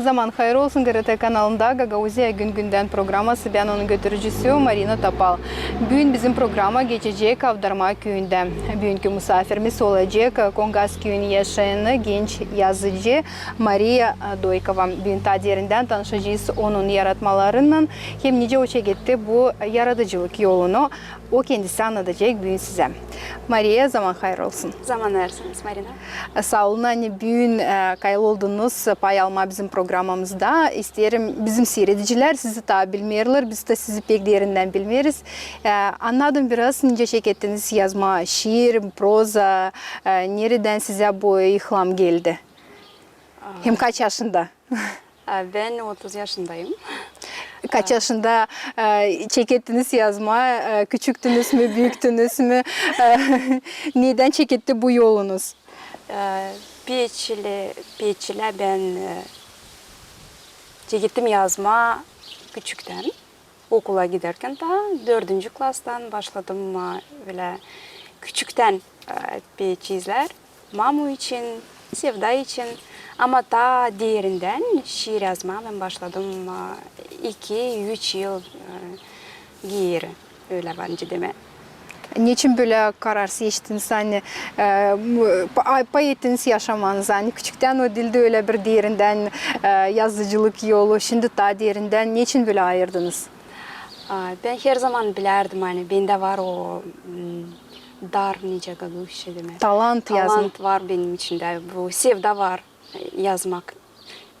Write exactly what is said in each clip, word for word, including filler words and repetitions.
Zaman hayır olsun. GRT kanalında Gagauziya gün-gündän programası, bän onun götürücüsü Marina Topal. Büün bizim programa geçecek Avdarma küüyündä. Büünkü musaafirimiz olacek Kongaz küüyün yaşayanı, genç yazıcı Mariya Doykova. Büün taa derindän tanışacez onun yaratmalarınnan, hem nicä o çeketti bu yaradıcılık yolunu. O kendisi annadacek büün sizä. Mariya, zaman hayır olsun. Zaman hayır olsun, Marina. Saa olun, ani büün, e, kayıl oldunuz pay almaa bizim programamızda. İsteerim, bizim siiredicilär sizi taa bilmeerlär, biz dä sizi pek derindän bilmeeriz. E, annadım biraz, nicä çekettiniz yazmaa şiir, proza, e, neredän sizä bu ilham geldi? Hem kaç yaşında? A, bän otuz yaşındayım. Kaç yaşında, e, çekettiniz yazmaa, e, küçüktünüz mü, büüktünüz mü? E, nedän çeketti bu yolunuz? E, peçilä, peçilä bän, e, çekettim yazmaa küçüktän. Okula giderkän taa dördüncü klastan başladım, a, bölä küçüktän, e, peçizlär. Mamu için, Sevda için. Ama taa derindän şiir yazmaa bän başladım, e, iki, üç yıl, e, geeri, ölä var nicä demää. Neçin bölä karar seçtiniz, ani, e, m-, pa-, pay ettiniz yaşamanızı, ani küçüktän o diildä ölä bir derindän, e, yazıcılık yolu, şindi taa derindän, neçin bölä ayırdınız? A, bän herzaman bilärdim, ani bendä var o, m, dar, nicä gagauzça demää. Talant yazmaa. Talant var benim içindä, bu sevda var, e, yazmak.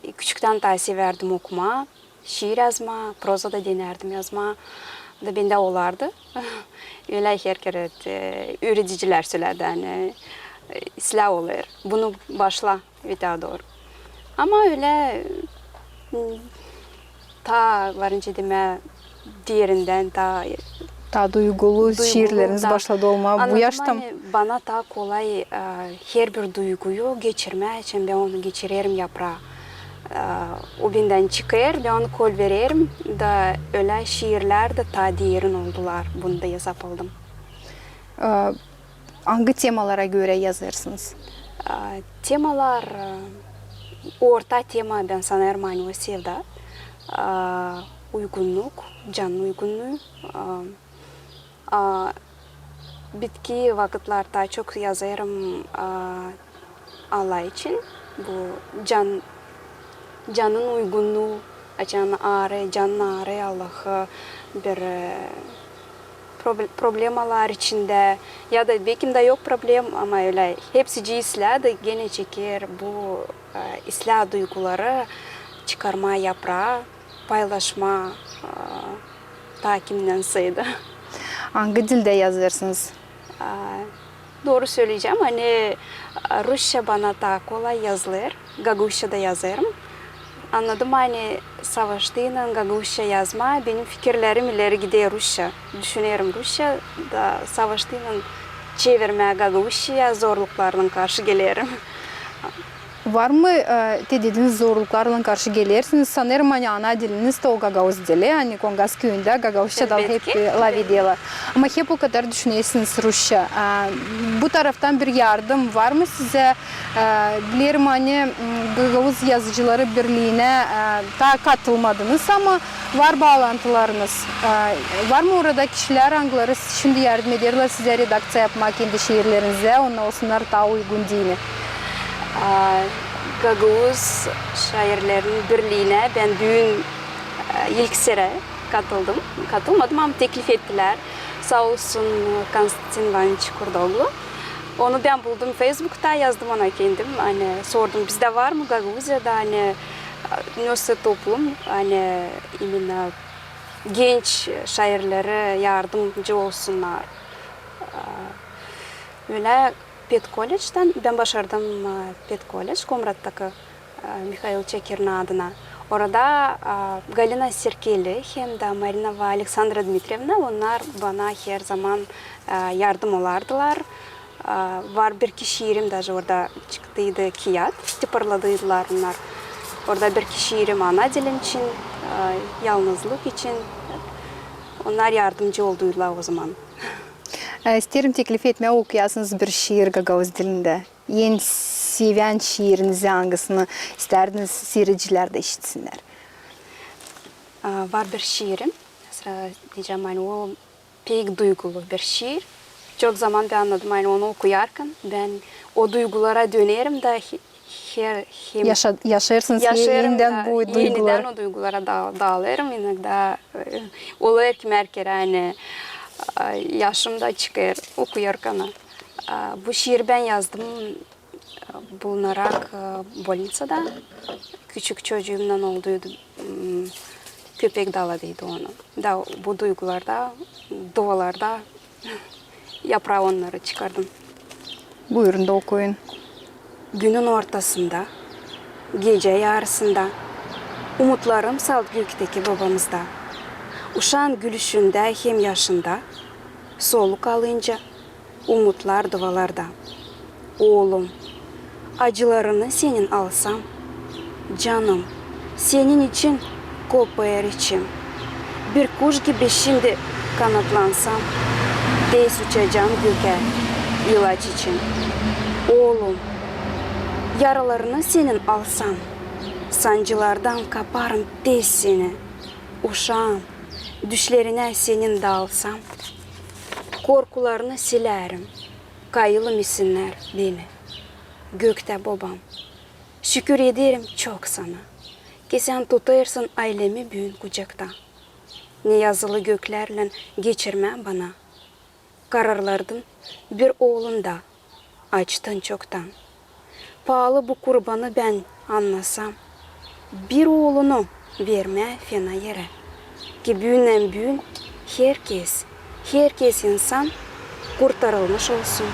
E, küçüktän taa sevärdim okumaa, şiir yazmaa, proza da denärdim yazmaa. Da bendä olardı. Ölä her kerä, e, üüredicilär sölärdi, ani, e, islää olêr. Bunu başla. Ötää dooru. Ama ölä, m, taa, var nicä demää, derindän, taa, taa duygulu şiirleriniz başladı olmaa bu yaşta. Annadım, ani bana taa kolay, e, herbir duyguyu geçirmää, çim bän onu geçirerim yapraa. E, o bendän çıkêr, bän onu kolvererim, da ölä şiirlär dä taa derin oldular, bunu da yazıp aldım. E, Angı temalara görä yazêrsınız? A, temalar, e, orta tema, bän sanêrım, ani o sevda, a, uygunnuk, canın uygunnuu. A, a, bitki vakıtlar taa çok yazêrım, a, Allah için, bu can, canın uygunnuu, açan aarêêr, canın aarêêr Allahı bir, e, prob-, problemalar içindä, ya da bekim dä yok problema, ama ölä hepsicii islää da genä çeker bu, e, islää duyguları çıkarmaa yapraa, paylaşmaa, e, taa kimnänsä da. Angı dildä yazêrsınız? A, dooru söleyecäm, ani, a, rusça bana taa kolay yazılêr, gagauzça da yazêrım. Annadım, ani savaştıynnan gagauzça yazmaa, benim fikirlerim ileri gider rusça. Düşünerim rusça, da savaştıynnan çevirmää gagauzçaya zorluklarlan karşı gelerim. Var mı, e, te dediniz, zorluklarlan karşı gelersiniz? Sanêrım, ani ana diliniz dä o gagauz dili, ani Kongaz küüyündä gagauzça da hep, e, lafederlär. Ama hep o kadar düşünersiniz rusça. E, bu taraftan bir yardım var mı sizä? E, bilerim, ani, m, Gagauz Yazıcıları Birliinä, e, taa katılmadınız, ama var baalantılarınız. E, var mı orada kişilär, angıları şindi yardım ederlär sizä redakţiya yapmaa kendi şiirlerinizä, onnar olsunnar taa uygun deyni? A, Gagauz Şairlerin Birliinä bän büün, e, ilk serä katıldım. Katılmadım, ama teklif ettilär. Saa olsun Konstantin İvanoviç Kurdoglu. Onu bän buldum Feysbukta, yazdım ona kendim. Ani sordum, bizdä var mı Gagauziyada, ani, e, nasıl toplum, ani, imenna genç şairlerä yardımcı olsunnar. E, ölä pedkollecdän, bän başardım, e, pedkolledj Komrattaki, e, Mihail Çekirin adına. Orada, e, Galina Sirkeli hem dä Marina ve Aleksandra Dmitrievna, onnar bana her zaman, e, yardım olardılar. E, var bir-iki şiirim daje orada çıktıydı, kiyat tiparladıydılar onnar. Orada bir-iki şiirim ana dilim için, e, yalnızlık için. Onnar yardımcı olduydılar o zaman. E, isteerim teklif etmää, okuyasınız bir şiir gagauz dilindä. En s-, sevän şiirinizi, angısını istärdiniz siiredicilär dä işitsinnär? A, var bir şiirim. Sıra deyecäm, ani o pek duygulu bir şiir. Çok zaman bän annadım, ani onu okuyarkan bän o duygulara dönerim da he-, her, hem Yaşa-, yaşêêrsınız he-, yaşêêrım enidän da bu duyguları. Enidän o duygulara da-, dalêrım. İnogda, e, olêr ki, merkerä, ani, e, yaşım da çıkêr okuyarkan. E, bu şiiri bän yazdım, e, bulunarak, e, bolnicada. Küçük çocuumnan olduydu, m, köpek daladıydı onu. Da bu duygularda, duvalarda yapraa onnarı çıkardım. Buyurun da okuyun. Günün ortasında, gecä yarısında umutlarım salt gökteki babamızda. Uşaan gülüşündä hem yaşında, soluk alınca umutlar duvalarda. Oolum, acılarını senin alsam, canım, senin için kopêr içim. Bir kuş gibi şindi kanatlansam, tez uçacam gökä ilaç için. Oolum, yaralarını senin alsam, sancılardan kaparım tez seni. Uşaam, düşlerinä senin daalsam, korkularını silärim, kayılmesinnär beni. Göktä bobam, şükür ederim çok sana, ki sän tutêrsın aylemi büün kucakta. Ne yazılı göklärlän geçirmää bana. Kararlardın bir oolun da açtın çoktan. Paalı bu kurbanı bän annasam, bir oolunu vermää fena erä. Ki büünnän büün herkez, herkez insan kurtarılmış olsun,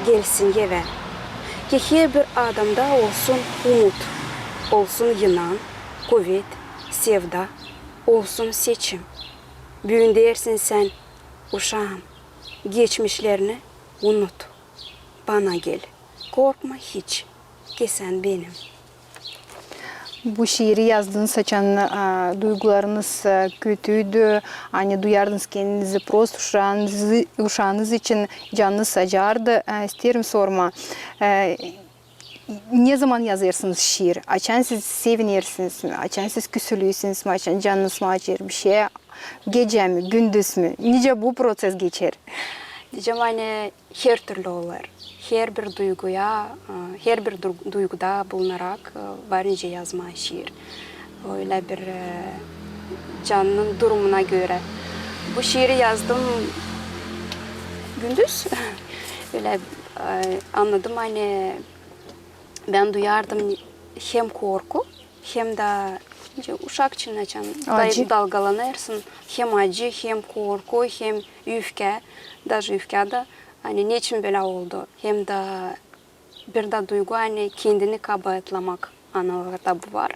gelsin evä. Ki herbir adamda olsun umut, olsun inan, kuvet, sevda, olsun seçim. Büün deersin sän, uşaam, geçmişlerini unut. Bana gel. Korkma hiç, ki sän benim. Bu şiiri yazdınız, açan, a, duygularınız, a, kötüydü, ani duyardınız kendinizi prost uşaanız, uşaanız için canınız acardı. A, isteerim sormaa, a, ne zaman yazêrsınız şiir? Açan siz sevinersiniz mi? Açan siz küsülüysünüz mü? Açan canınız mı acıyêr? Bir şey, gecä mi, gündüz mü? Nicä bu proses geçer? Deyecäm, ani hertürlü olêr. Herbir duyguya, e, herbir du-, duyguda bulunarak, e, var nicä yazmaa şiir. Ölä bir, e, canının durumuna görä. Bu şiiri yazdım gündüz. Ölä, e, annadım, ani bän duyardım hem korku, hem dä, nicä uşak için açan da-, acı, dalgalanêrsın, hem acı, hem korku, hem üfkä, daje üfkä dä, ani neçin bölä oldu, hem dä bir dä duygu, ani kendini kabaatlamak, analarda bu var.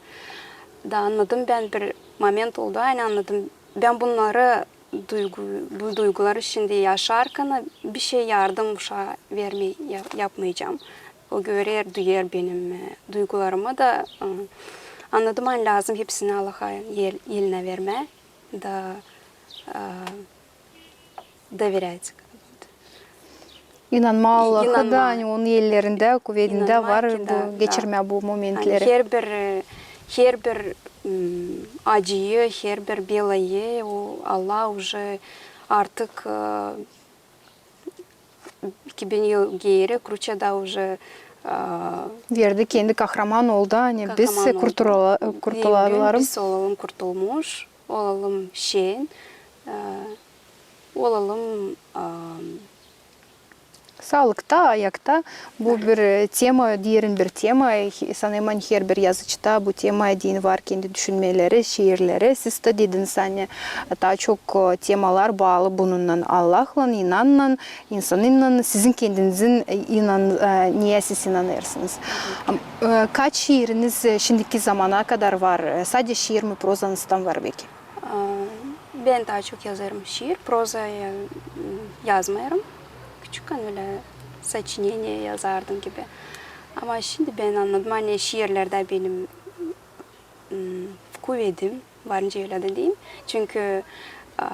Da annadım bän bir moment oldu, ani annadım, bän bunnarı duygu, bu duyguları şindi yaşarkan bir şey yardım uşaa vermää ya-, yapmayacam. O görer, duyêr benim, e, duygularımı da, e, annadım, ani lääzım hepsini Allaha el-, elinä vermää da, e, доверять. İnanmaa Allaha da, ani onun ellerindä, kuvedindä var bu, geçirmää bu momentleri. Ani herbir, e, herbir, m, acıyı, herbir belayı o Allah uje artık, e, iki bin yıl geeri Kruçada uje, e, verdi, kendi kahraman oldu, ani biz kurtula-, kurtulalım. Biz olalım kurtulmuş, olalım şen, e, olalım, e, saalıkta, ayakta. Bu bir, e, tema, derin bir tema. E, sanêrım, ani herbir yazıcıda bu temaya deyni var kendi düşünmeleri, şiirleri. Siz dä dediniz, ani taa çok, e, temalar baalı bununnan, Allahlan, inannan, insanınnan, sizin kendinizin, e, inan-, e, neyä siz inanêrsınız. E, kaç şiiriniz, e, şindiki zamana kadar var? E, sade şiir mi, prozanız tam var beki? A, bän taa çok yazêrım şiir, proza, e, yazmêêrım. Küçükkän ölä сочинение yazardım gibi. Ama şindi bän annadım, ani şiirlerdä benim, m, kuvedim, var nicä ölä dä deyim. Çünkü, a,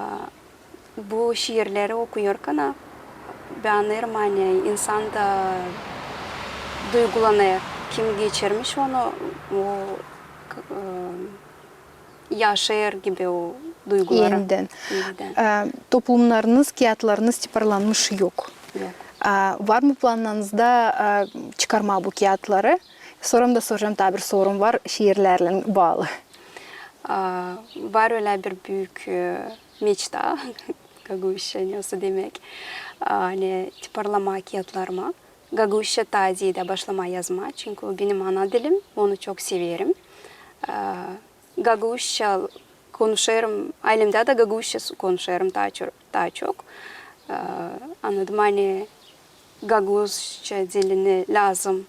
bu şiirleri okuyêrkan bän annêêrım, ani insan da duygulanêr. Kim geçirmiş onu, o, e, yaşêêr gibi o duyguları. Enidän. Enidän. E, toplumnarınız, kiyatlarınız tiparlanmış yok. Yok. E, var mı plannarınızda, e, çıkarmaa bu kiyatları? Sora da soracam, taa bir sorum var, şiirlärlän baalı. E, var ölä bir büük, e, meçta, gagauzça nesoy demäk, e, ani tiparlamaa kiyatlarımı. Gagauzça taa deyni başlamaa yazmaa, çünkü o benim ana dilim, onu çok severim. E, gagauzça konuşêrım, aylemdä dä gagauzça konuşêrım taa ço-, taa çok. E, annadım, ani gagauzça dilini lääzım,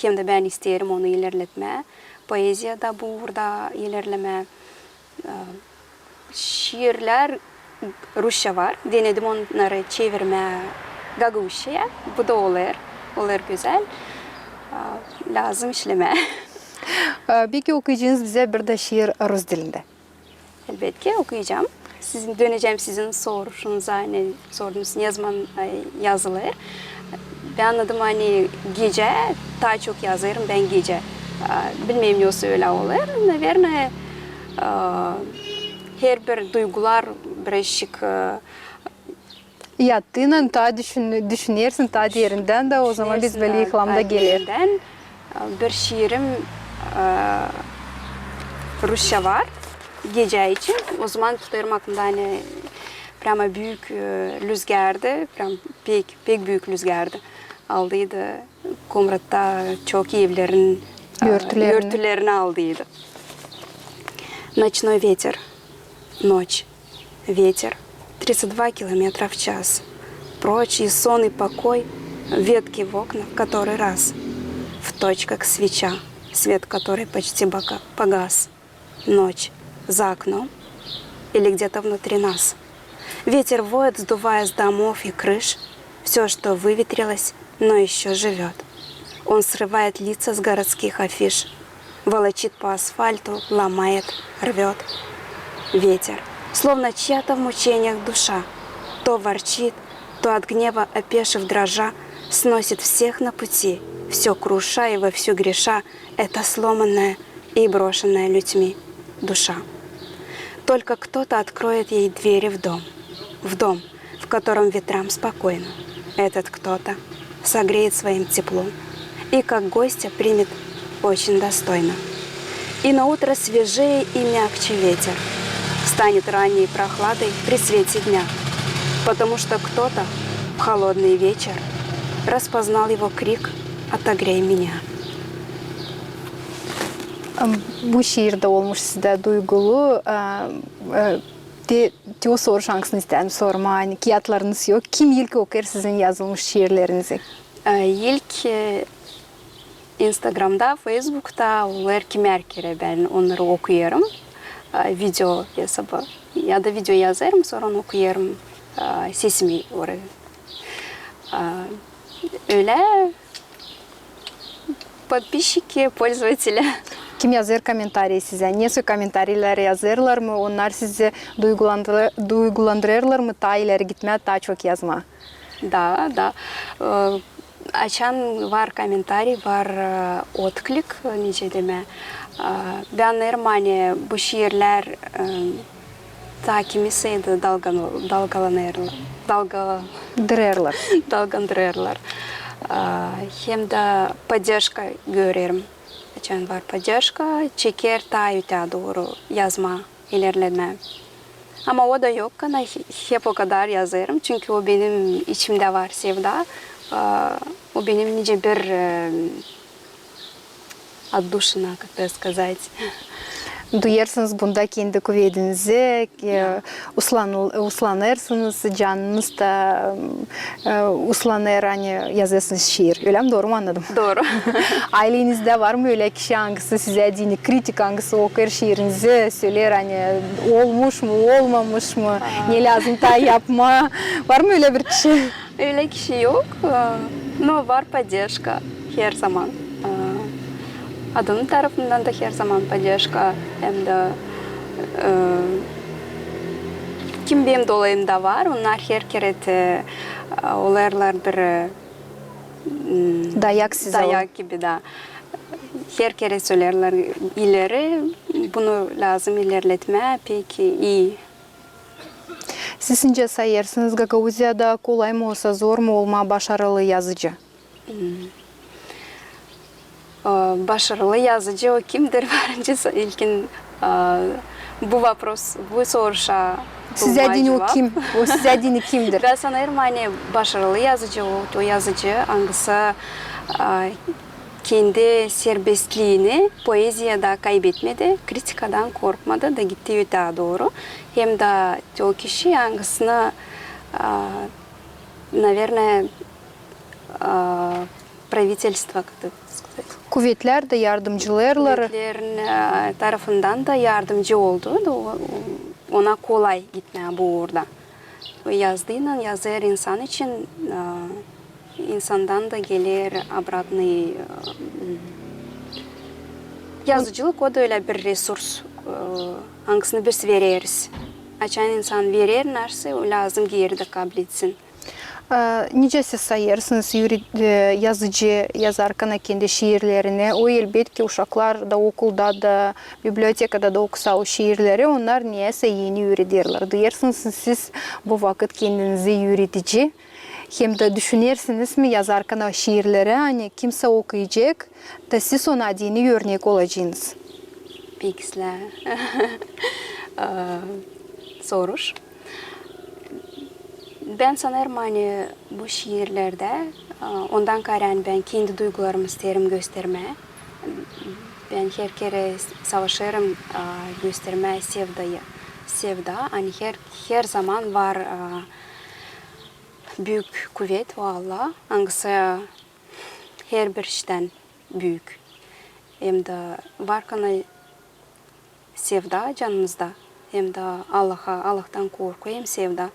hem dä bän isteerim onu ilerletmää, poeziyada bu uurda ilerlemää. E, şiirlär rusça var, denedim onnarı çevirmää gagauzçaya, bu da olêr, olêr gözäl. E, lääzım işlemää. E, peki okuyacınız bizä bir dä şiir rus dilindä? Elbetki, okuyacam. Sizin, dönecäm sizin soruşunuza, ne sordunuz, nezaman, e, yazılêr. Bän annadım, ani gecä taa çok yazêrım bän gecä. E, bilmeerim, nesoy ölä olêr. Наверное, e, herbir duygular birazcık, e, yattıynan taa düşün-, düşünersin taa derindän dä, ozaman biz bölä ilham da geler. Düşünersin taa derindän. Bir şiirim, e, rusça var, gecä için. Ozaman tutêrım aklımda, ani prama büük, e, lüzgärdi, pek, pek büük lüzgärdi. Aldıydı komnatta çok evlerin, e, örtülerini aldıydı. Ночной ветер. Ночь. Ветер. Тридцать два километра в час. Прочь и сон, и покой. Ветки в окна в который раз. В точках свеча, свет которой почти бока-, погас. Ночь. За окном. Или где-то внутри нас. Ветер воет, сдувая с домов и крыш всё, что выветрилось, но ещё живёт. Он срывает лица с городских афиш, волочит по асфальту, ломает, рвёт. Ветер, словно чья-то в мучениях душа, то ворчит, то от гнева опешив дрожа, сносит всех на пути, всё круша и вовсю греша, эта сломанная и брошенная людьми душа. Только кто-то откроет ей двери в дом, в дом, в котором ветрам спокойно. Этот кто-то согреет своим теплом и как гостя примет очень достойно. И наутро свежее и мягче ветер станет ранней прохладой при свете дня, потому что кто-то в холодный вечер распознал его крик: «Отогрей меня». Am, bu şiir dä olmuş sizdä duygulu. A, e, te, te o soruş, angısını isteerim sormaa, ani kiyatlarınız yok. Kim ilk okêr sizin yazılmış şiirlerinizi? E, ilk, e, Instagramda, Feysbukta, olêr kimär kerä bän onnarı okuyêrım. E, video esabı. Ya da video yazêrım, sora onu okuyêrım. E, sesimi orayı. E, ölä подписчики, пользователи. Kim yazêr kommentariy sizä? Nesoy kommentariylar yazêrlar mı? Onnar sizi duygulandır-, duygulandırêrlar mı taa ileri gitmää, taa çok yazmaa? Da, da. E, açan var kommentariy, var, e, otklik, nicä demää. E, bän anêrım, ani bu şiirlär, e, taa kimisey dä dalgan-, dalgalanêrlar, dalga-, dırêrlar. Dalgandırêrlar. A, hem dä поддержка görerim. Açan var поддержка, çeker taa ötää dooru yazmaa, ilerlemää. Ama o da yok, ani he-, hep o kadar yazêrım, çünkü o benim içimdä var sevda. A, o benim nicä bir, e, отдушина, как это сказать. Duyêrsınız bunda kendi kuvedinizi, e, uslan-, uslanêrsınız, canınız da, e, uslanêr, ani yazêrsınız şiir. Ölä mi, dooru mu annadım? Dooru. Aylenizdä var mı ölä kişi, angısı sizä deyni kritik, angısı okuyêr şiirinizi, söleer, ani olmuş mu, olmamış mı, ne lääzım taa yapmaa? Var mı ölä bir kişi? Ölä kişi yok, e, но var поддержка her zaman. E, adamın tarafından da her zaman поддержка, hem dä, e, kim benim dolayımda var, onnar her kerä te, e, olêrlar bir, e, m, dayak sizä, dayak gibi, da. Her kerä söleerlär ileri, bunu lääzım ilerletmää pek ii. Siz nicä sayêrsınız, Gagauziyada kolay mı osa zor mu olmaa başarılı yazıcı? Hmm. A, başarılı yazıcı o kimdir? Var nicä sa-, ilkin, a, bu vopros, bu soruşa. Sizä deyni o kim? O sizä deyni kimdir? Bän sanêrım, ani başarılı yazıcı o, o yazıcı, angısı, a, kendi serbestliini poeziyada kaybetmedi, kritikadan korkmadı da gitti ötää dooru. Hem dä o kişi, angısını, a, наверное, a, правительство, как это сказать? Kuvetlär dä yardımcı olêrlar. Kuvetlerin, a, tarafından da yardımcı oldu. Da o, ona kolay gitmää bu uurda. O yazdıynan, yazêr insan için, a, insandan da geler обратный, a, yazıcılık o da ölä bir resurs, a, angısını biz vereriz. Açan insan verer naşey, o lääzım geeri dä kabletsin. A, nicä siz sayêrsınız, yuri-, e, yazıcı yazarkan kendi şiirlerini, o, elbetki, uşaklar da okulda da, bibliotekada da okusa o şiirleri, onnar neyäsä eni üürederlär. Duyêrsınız siz bu vakıt kendinizi üüredici, hem dä düşünersiniz mi yazarkan şiirleri, ani kimsä okuyacek da siz ona deyni örnek olacenız? Pek islää, a, soruş. Bän sanêrım, ani bu şiirlerdä, a, ondan kaarä, ani bän kendi duygularımı isteerim göstermää. Bän her kerä savaşêrım, a, göstermää sevdayı. Sevda, ani her, her zaman var, a, büük kuvet, o Allah, angısı herbir iştän büük. Hem dä varkan sevda canımızda, hem dä Allaha, Allahtan korku hem sevda,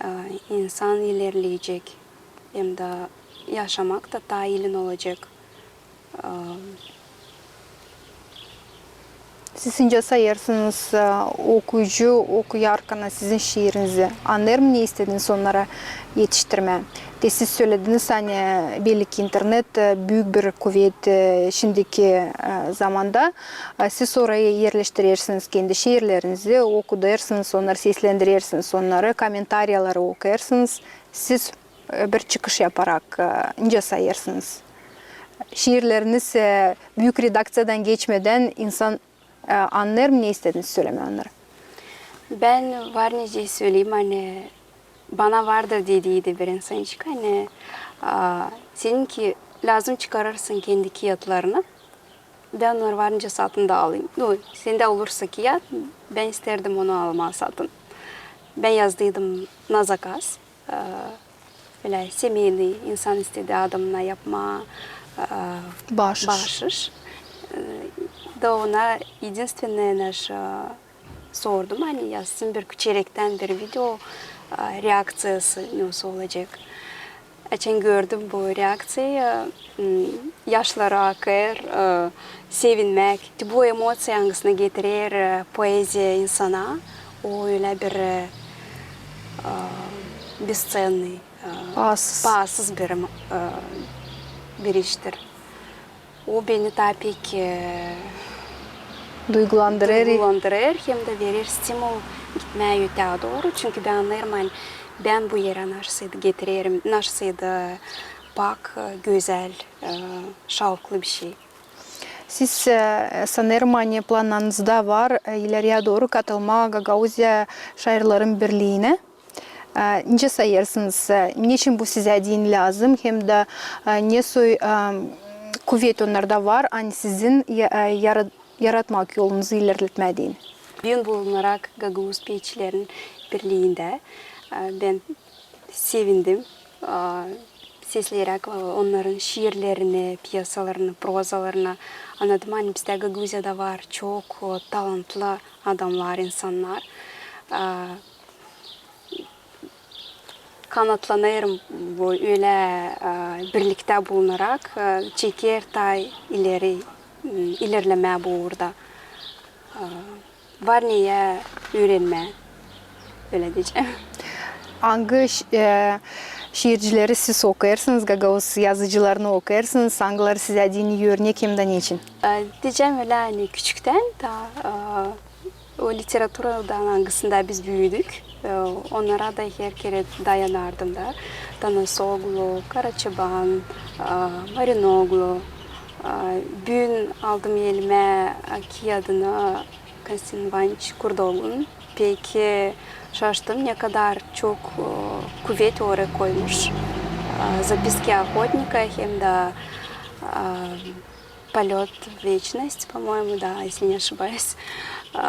e, insan ilerleyecek, hem dä yaşamak da taa ilin olacek. E, Siz nicä sayêrsınız, e, okuyucu okuyarkan sizin şiirinizi, annêêr mı, ne istediniz onnara etiştirmää? Te siz sölediniz, ani belli ki internet, e, büük bir kuvet, e, şindiki, e, zamanda. E, siz orayı erleştirersiniz kendi şiirlerinizi, okudêrsınız onnarı, seslendirersiniz onnarı, komentariyaları okuyêrsınız. Siz, e, bir çıkış yaparak, e, nicä sayêrsınız? Şiirleriniz, e, büük redakţiyadan geçmedän insan E, annêêr mı, ne istediniz sölemää onnarı? Bän var nicä söleyim, ani bana vardır dediydi bir insançık, ani, a, senin ki lääzım çıkarêrsın kendi kiyatlarını, bän onnarı var nicä satın da alayım. Nu, sendä olursa kiyat, bän isteerdim onu almaa satın. Bän yazdıydım na zakaz. E, ölä semeynıy, insan istedi adamına yapmaa, e, baaşış. Baaşış. E, da ona единственное naşey, e, sordum, ani yazsın bir küçerektän bir video, e, reakţiyası nasıl olacek. Açan gördüm bu reakţiyayı, m, yaşları akêr, e, sevinmäk. Te bu emociya, angısını getirer, e, poeziya insana, o ölä bir, e, e, бесценный, e, paassız, paassız bir, e, bir iştir. O beni taa pek, e, duygulandırêr. Duygulandırêr, hem dä verer stimul gitmää ötää dooru. Çünkü bän annêêrım, ani bän bu erä naşey da getirerim, naşey da pak, e, gözäl, e, şavklı bir şey. Siz, e, sanêrım, ani planlarınızda var, e, ileriyä dooru katılmaa Gagauziya Şairlerin Birliinä. E, nicä sayêrsınız, e, neçin bu sizä deyni lääzım, hem dä, e, ne soy, e, kuvet onnarda var, ani sizin ya-, e, yara-, yaratmak yolunuzu ilerletmää deyni? Büün bulunarak Gagauz Peçilerin Birliindä, e, bän sevindim, e, sesleyeräk, e, onnarın şiirlerini, pyesalarını, prozalarını. Annadım, ani bizdä Gagauziyada var çok, e, talantlı adamnar, insannar. E, kanatlanêrım bu ölä, e, birliktä bulunarak, e, çeker taa ileri, m, ilerlemää bu uurda. E, var neyä üürenmää, ölä deyecäm. Angı ş-, e, Şiircileri siz okuyêrsınız, gagauz yazıcılarını okuyêrsınız, angıları sizä deyni örnek hem dä neçin? E, deyecäm ölä, ani küçüktän taa, e, o literaturadan, angısında biz büüdük, e, onnara da her kerä dayanardım da. Tanasoglu, Karaçaban, e, Marinoglu. E, büün aldım elimä, e, kiyadını Konstantin İvanoviç Kurdoglunun. Pek, e, şaştım, ne kadar çok, e, kuvet oraya koymuş. E, Zapiski ohotnika hem dä, e, Полёт в вечность, по-моему, да, если не ошибаюсь. E,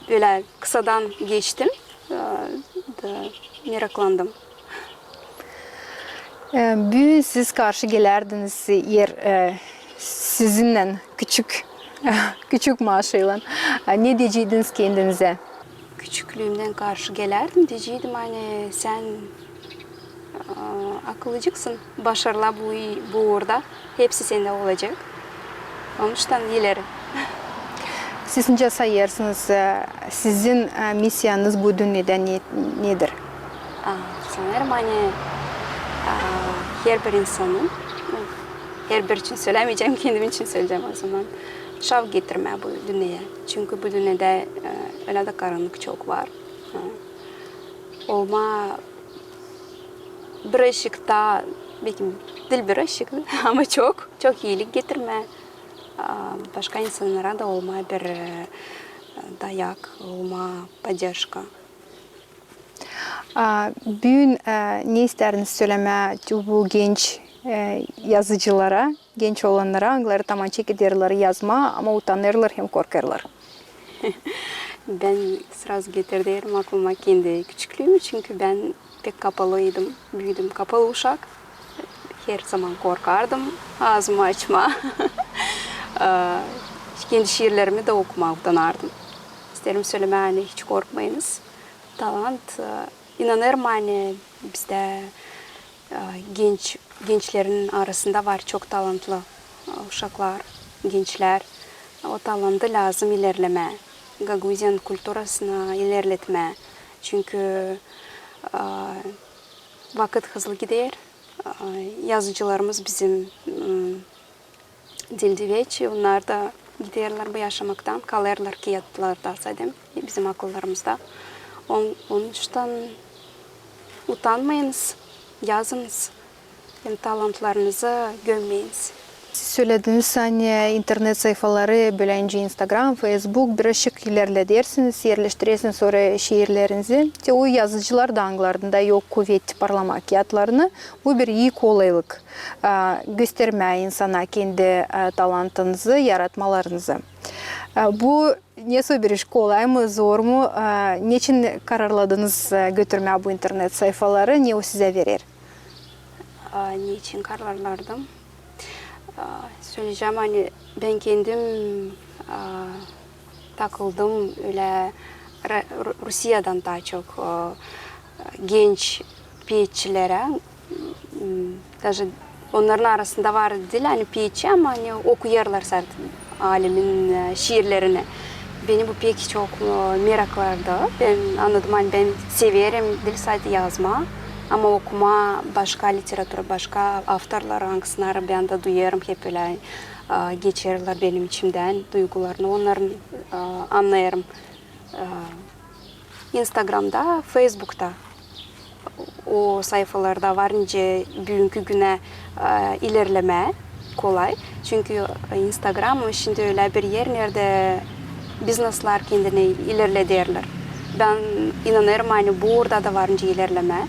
bölä kısadan geçtim, e, da meraklandım. E, büün siz karşı gelärdiniz er, e, sizinnän küçük, küçük maaşıylan. E, ne deyecäydiniz kendinizä? Küçüklüümdän karşı gelärdim, deyecäydim, ani sän, e, akıllıcıksın, başarılı bu, bu uurda, hepsi sendä olacek. Onuştan ileri. Siz nicä sayêrsınız, e, sizin, e, missiyanız bu dünnedä ne-, nedir? A, sanêrım, ani, a, herbir insanın, herbir için sölämeyecäm, kendim için söleyecäm o zaman. Şav getirmää bu dünneyä. Çünkü bu dünnedä, e, ölä dä karannık çok var. E, olmaa birazcık taa, bekim diil birazcık, ama çok, çok iilik getirmää. A, başka insannara da olmaa bir, e, dayak, olmaa podderjka. A, büün, e, ne istärdiniz sölemää bu genç, e, yazıcılara, genç oolannara, angıları taman çekederlär yazmaa, ama utanêrlar hem korkêrlar? Bän srazu getirderim aklıma kendi küçüklüümü, çünkü bän pek kapalıydım, büüdüm kapalı uşak. Her zaman korkardım aazımı açmaa. E, kendi şiirlerimi dä okumaa utanardım. İsteerim sölemää, ani hiç korkmayınız. Talant, e, inanêrım, ani bizdä, e, genç, gençlerin arasında var çok talantlı, e, uşaklar, gençlär. O talantı lääzım ilerlemää, Gagauziyanın kulturasını ilerletmää. Çünkü, e, vakıt hızlı gider. E, yazıcılarımız bizim, m, Dildiveci, onnar da giderlär bu yaşamaktan, kalêrlar kiyatlarda sade, bizim akıllarımızda. On-, onuştan utanmayınız, yazınız. Hem talantlarınızı gömmeyiz. Siz sölediniz, ani internet sayfaları, bölä nicä Instagram, Facebook, birazcık ilerledersiniz, erleştirersiniz oraya şiirlerinizi. Te o yazıcılar da, angılarında yok kuvet parlamaa kiyatlarını, bu bir ii kolaylık, e, göstermää insana kendi, e, talantınızı, yaratmalarınızı. E, bu nesoy bir iş, kolay mı, zor mu? E, neçin kararladınız, e, götürmää bu internet sayfaları, ne o sizä verer? A, neçin kararladım? A, söleyecäm, ani bän kendim, a, takıldım ölä Ra-, Ru-, Rusiyadan taa çok, a, genç peetçilerä, m, даже onnarın arasında var diil, ani peetçi, ama, ani okuyêrlar sade Alimin, e, şiirlerini. Beni bu pek çok, e, meraklardı. Bän annadım, ani bän severim diil sade yazmaa, ama okumaa başka literatura, başka avtorları, angısını bän dä duyêrım hep ölä, e, geçerlär benim içimdän duygularını, onnarın, e, annêêrım. E, Instagramda, Feysbukta o sayfalarda var nicä büünkü günä, e, ilerlemää kolay. Çünkü, e, Instagram şindi ölä bir er, neredä bizneslär kendini ilerlederlär. Bän inanêrım, ani bu uurda da var nicä ilerlemää.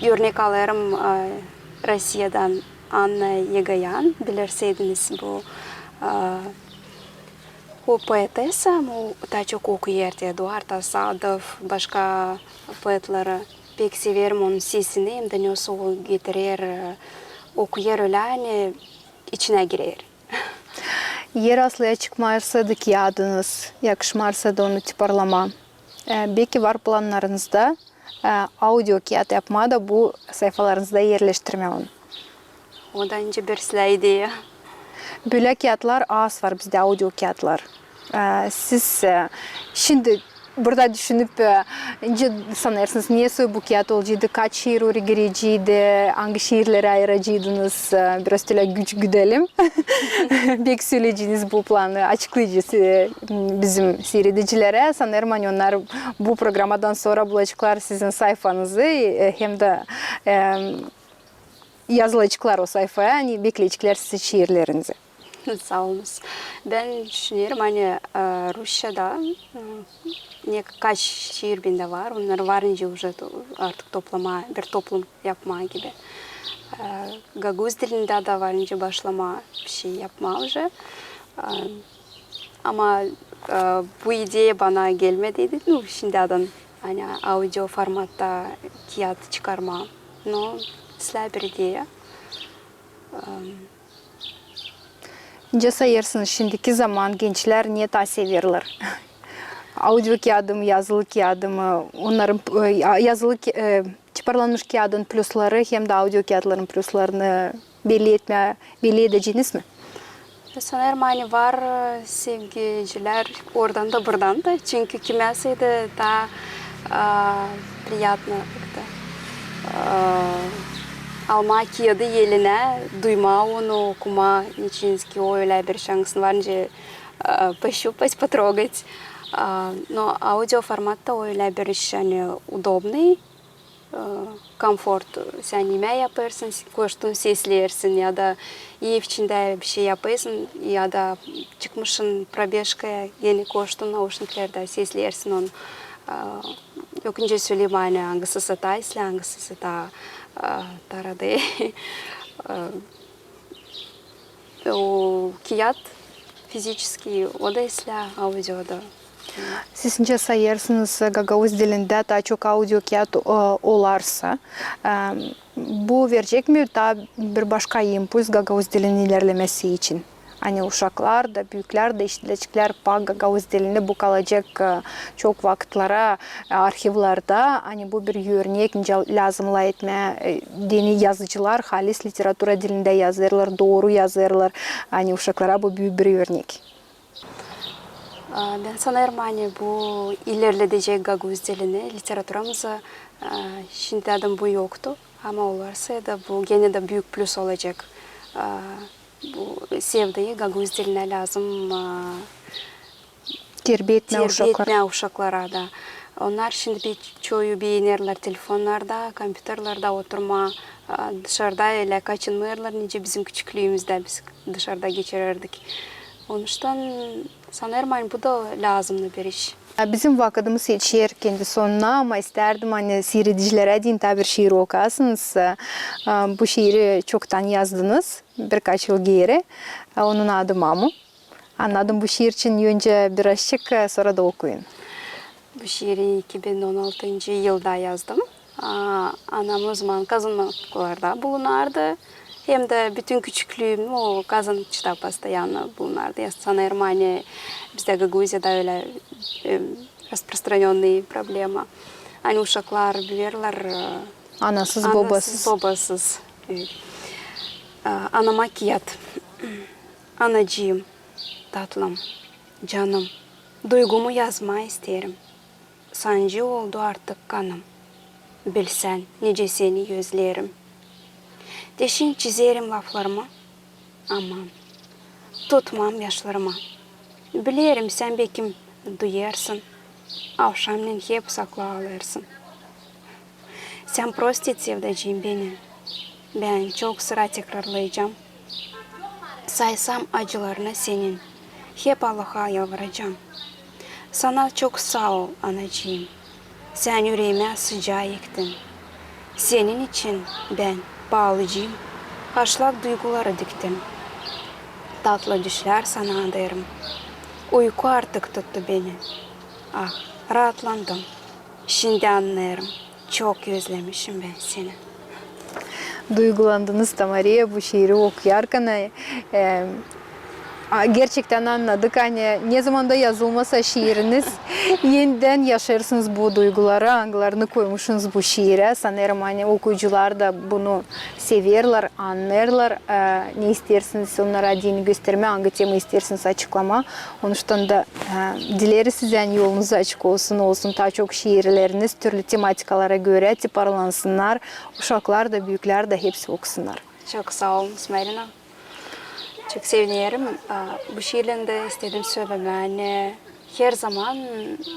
E, örnek alêrım, e, Rusiyadan Anna Egoyan, bilerseydiniz bu, e, o poetesa, ama o taa çok okuyêr te Eduard Asadov, başka poetleri. Pek severim onun sesini, hem dä nesoy o getirer, e, okuyêr ölä, ani içinä girer. Eer aslında çıkmarsaydı kiyadınız, yakışmarsaydı onu tiparlamaa, e, beki var plannarınızda, e, audio kiyat yapmaa da bu sayfalarınızda erleştirmää onu? O da nicä bir islää ideya. Bölä kiyatlar az var bizdä, audio kiyatlar. E, siz, e, şindi Burada düşünüp, e, nicä sanêrsınız, nesoy bu kiyat olaceydı, kaç şiir oraya gireceydi, angı şiirleri ayıracıydınız, e, biraz ölä güç güdelim. Beki söleyeceniz bu planı, açıklayacez, e, bizim siiredicilerä. Sanêrım, ani onnar bu programadan sora bulaceklar sizin sayfanızı, e, hem dä, e, yazılaceklar o sayfaya, ani bekleyeceklär sizin şiirlerinizi. Saa olunuz. Bän düşünerim, ani, e, Rusiýada, e, ne kaç şiir bendä var, onnar var nicä uje to-, artık toplamaa, bir toplum yapmaa gibi. E, gagauz dilindä dä var nicä başlamaa bir şey yapmaa uje. E, ama, e, bu ideya bana gelmediydi, nu, şindän, ani audio formatta kiyat çıkarmaa. No, islää bir ideya. E, Nicä sayêrsınız, şindiki zaman gençlär ne taa severlär? Audio kiyadımı, yazılı kiyadımı, onnarın, e, yazılı ki-, e, çıparlanmış kiyadın plüsları hem dä audio kiyatların plüslarını belli etmää, belli edeceniz mi? Sanêrım, ani var, e, sevgicilär oradan da, buradan da. Çünkü kimäsä dä taa, a, приятно как-то, a, almaa kiyadı elinä, duymaa onu, okumaa, neçinki o ölä bir şansın var nicä, a, пощупать, потрогать. A, no audio format da o ölä bir iş, ani удобный, e, komfort, sän imää yapêrsın, s-, koştun sesleersin, ya da ev içindä bir şey yapêrsın, ya da çıkmışın пробежкая, genä koştun, naušniklerdä sesleersin onu. E, yok nicä söleyim, ani angısı sata islää, angısı sata, e, taradı. E, o kiyat физический, o da islää, audio da. Siz nicä sayêrsınız, gagauz dilindä taa çok audio kiyat, e, olarsa, e, bu verecek mi taa bir başka impuls gagauz dilin ilerlemesi için? Ani uşaklar da, büüklär dä işidecekler pak gagauz dilini, bu kalacek, e, çok vakıtlara, e, arhivlerdä. Ani bu bir örnek, nicä lääzım laf etmää, e, deyni yazıcılar halis literatura dilindä yazêrlar, dooru yazêrlar. Ani uşaklara bu büük bir örnek. A, bän sanêrım, ani bu ilerledecek gagauz dilini, literaturamızı, a, şindän bu yoktu. Ama olarsa da bu genä dä büük plüs olacek. A, bu sevdii gagauz dilinä lääzım, a, terbiya etmää uşaklara. Terbiya etmää uşaklara da. Onnar şindi pek çoyu beenerlär telefonnarda, kompyuterlerdä oturmaa, a, dışarda ölä kaçınmêêrlar, nicä bizim küçüklüümüzdä biz dışarda geçirerdik. Onuştan sanêrım, ani bu da lääzımnı bir iş. Bizim vakıdımız etişer kendi sonuna, ama istärdim, ani siiredicilerä deyni taa bir şiir okuyasınız. A, bu şiiri çoktan yazdınız, birkaç yıl geeri. A, onun adı Mamu. Annadım, bu şiir için öncä birazçık, e, sora da okuyun. Bu şiiri iki bin on altıncı yılda yazdım. A, anam o zaman Kazanoklarda bulunardı. Hem dä bütün küçüklüümü o Kazanokçada постоянно bulunardı. Ya sanêrım, ani bizdä Gagauziyada ölä, e, распространённый problema. Ani uşaklar büyerlär, e, anasız, bobasız. Anasız, bobasız. Evet. A, anama kiyat. Anacıım, tatlım, canım, duygumu yazmaa isteerim. Sancı oldu artık kanım. Bilsän, nicä seni özleerim. Teşin çizerim laflarımı, aman, tutmam yaşlarımı. Bilerim, sän bekim duyêrsın, avşamnen hep saklı alêrsın. Sän prost et, sevdacıım, beni. Bän çok sıra tekrarlayacam. Saysam acılarını senin, hep Allaha yalvaracam. Sana çok saa ol, anacıım. Sän üreemä sıcaa ektin. Senin için bän, paalıcıım, aşlak duyguları diktim. Tatlı düşlär sana adêrım. Uyku artık tuttu beni. Ah, raatlandım. Şindi annêêrım, çok özlemişim bän seni. Duygulandınız, Tamariya, bu şiiri okuyarkan, e, A, gerçektän annadık, ani ne zaman da yazılmasa şiiriniz, enidän yaşêêrsınız bu duyguları, angılarını koymuşsunuz bu şiirä. Sanêrım, ani okuyucular da bunu severlär, annêêrlar, e, ne isteersiniz onnara deyni göstermää, angı tema isteersiniz açıklamaa. Onuştan da, e, dileriz sizä, ani yolunuz açık olsun, olsun taa çok şiirleriniz, türlü tematikalara görä tiparlansınnar, uşaklar da, büüklär dä hepsi okusunnar. Çok saa olun, Marina. Çok sevinerim. A, bu şiirlän dä istedim sölemää, ani herzaman,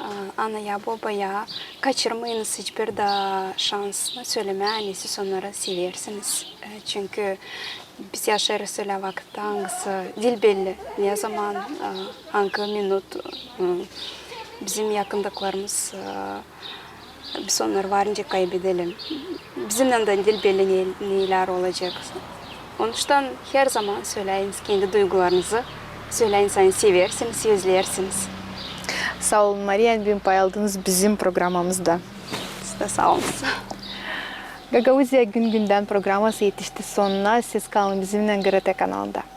a, anaya-bobaya kaçırmayınız hiçbir da şansını sölemää, ani siz onnarı seversiniz. E, çünkü biz yaşêêrız ölä vakitta, angısı diil belli, ne zaman, a, angı minut, e, bizim yakındıklarımız, e, biz onnarı var nicä kaybedelim. Bizimnän dä diil belli ne, nelär olacek. Onuştan herzaman söläyiniz kendi duygularınızı, söläyiniz, ani seversiniz, özlersiniz. Saa olun, Mariya, ani büün pay aldınız bizim programamızda. Siz dä saa olun. Gagauziya gün-gündän programası etişti sonuna. Siz kalın bizimnän GRT kanalında.